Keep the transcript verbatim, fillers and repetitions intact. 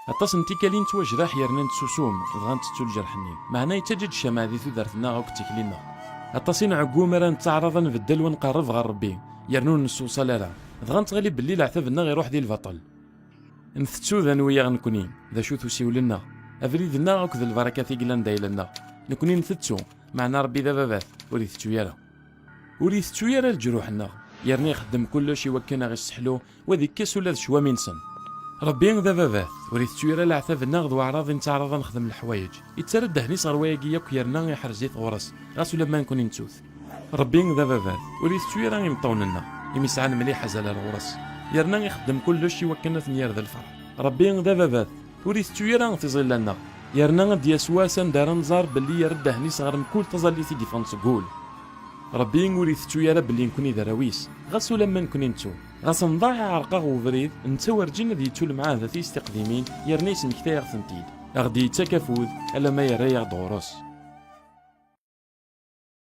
Aṭas n tikkal i nettwajraḥ yerna netsusum, dɣa ntettu lǧerḥ-nni. Meɛna yettaǧǧa-d ccama di tudert-nneɣ akked tikli-nneɣ. Aṭas i nɛeggu mi ara nettaɛraḍ ad nbeddel u nqerreb ɣer Ṛebbi, yerna ur nessewṣal ara. Dɣa nettɣili belli leɛtab-nneɣ iruḥ di lbaṭel. Ntettu d anwi-yaɣ nekni, d acu-t usiwel-nneɣ, abrid-nneɣ akked lbarakat i yellan d ayla-nneɣ. Nekni ntettu, meɛna Ṛebbi d ababat, ur itettu ara. Ur itettu ara leǧruḥ-nneɣ, yerna ixeddem kullec i wakken a ɣ-isseḥlu, u ad ikkes ula d ccwami-nsen. Ṛebbi d ababat, ur itettu ara leɛtab-nneɣ d waɛraḍ i nettaɛraḍ a nexdem leḥwayeǧ. Ittarra ddehn-is ɣer wayagi yakk yerna iḥrez-it ɣur-s, ɣas ulamma nekni nettu-t. Ṛebbi d ababat, ur itettu ara imeṭṭawen-nneɣ, imi sɛan mliḥ azal ar ɣur-s. Yerna ixeddem kullec i wakken ad ten-yerr d lferḥ. Ṛebbi d ababat, ur itettu ara tiẓilla-nneɣ. Yerna ad d-yas wass anda ara nẓer belli yerra ddehn-is ɣer mkul taẓallit i d-iffɣen seg wul. Ṛebbi ur itettu ara belli nekni d arraw-is, ɣas ulamma nekni nettu. Ɣas nḍaɛ iɛreq-aɣ webrid, netta werǧin ad yettu lemɛahadat-is tiqdimin, yerna yesmektay-aɣ-tent-id. A ɣ-d-yettak afud, alamma yerra-yaɣ-d ɣur-s.